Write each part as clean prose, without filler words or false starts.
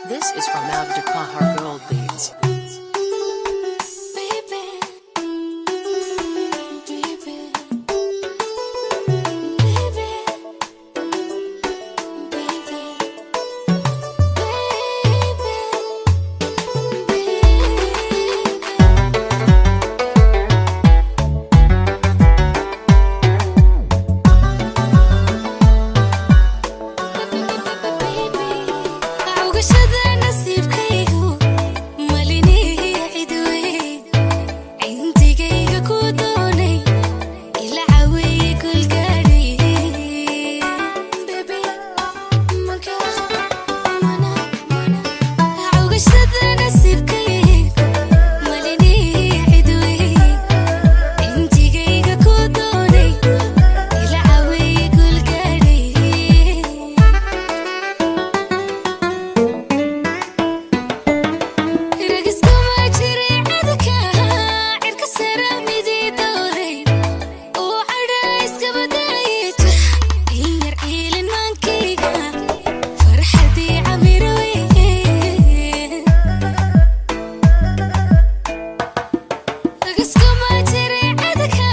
This is from Abdulkahar Gold Beats. Baby, baby, baby, baby, baby, baby. Cawgashada nasiibkaygu malinihii cidwey, cindigayga ku doonay ila caweeye kulgaadhay. Cawgashada nasiibkaygu malinihii cidwey, cindigayga ku doonay ila caweeye kulgaadhay. Ragiskuma jiray cadka cirka sara midii dooray uu cadha iskabadaayay, in yar ciilin maankayga farxadii camir weye. Ragiskuma jiray cadka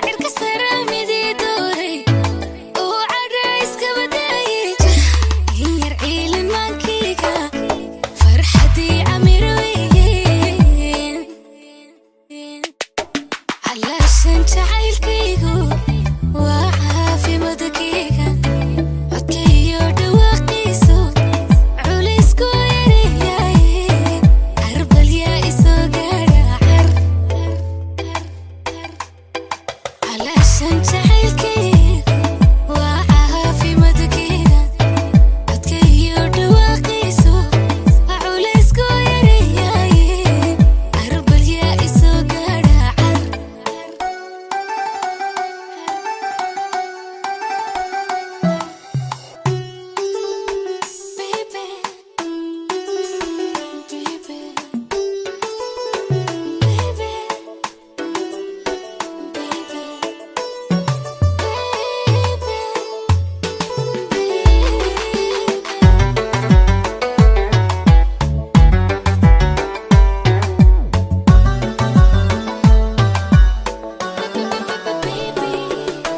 cirka sara midii dooray uu cadha iskabadaayay, in yar ciilin maankayga farxadii camir weye. Calaashan jacaylkaygu waa caafimaadkayga, codkayo dhawaaqiisu culaysku yareeyaye, carbalyaa isoo gaadha car. Calaashan jacaylkaygu waa caafimaadkayga, codkayo dhawaaqiisu culaysku yareeyaye, carbalyaa isoo gaadha car. Baby, baby, baby, baby, baby, baby.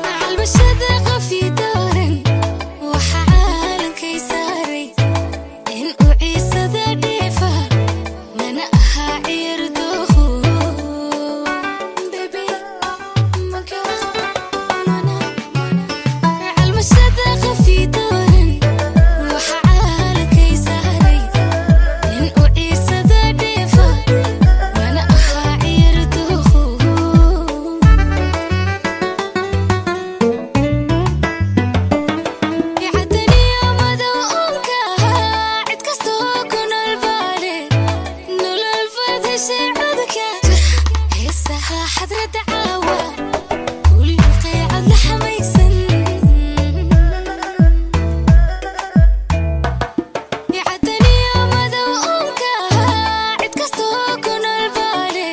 Calbashada qofii dooran waxa caalankay saaray in uu ciisada dheefa, mana ahaa ciyaar dooqu. Calmashada qofii dooran waxa caalankay saaray in uu ciisada dheefa, mana ahaa ciyaar dooqu. Yacdaniyo madow uunka cid kastoo ku nool baale nolol fadhashay codka heesaha xadrada caawa kulli qeecad la xamaysan. Yacdaniyo madow uunka cid kastoo ku nool baale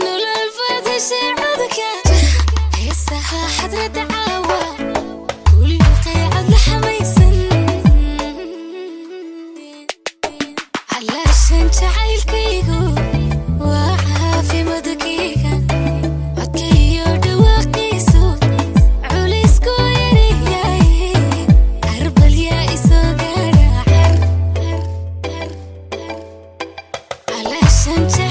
nolol fadhashay codka heesaha xadrada caawa kulli qeecad la xamaysan. Calaashan jacaylkaygu waa caafimaadkayga, codkayo dhawaaqiisu culaysku yareeyaye, carbalyaa isoo gaadha car. Calaashan.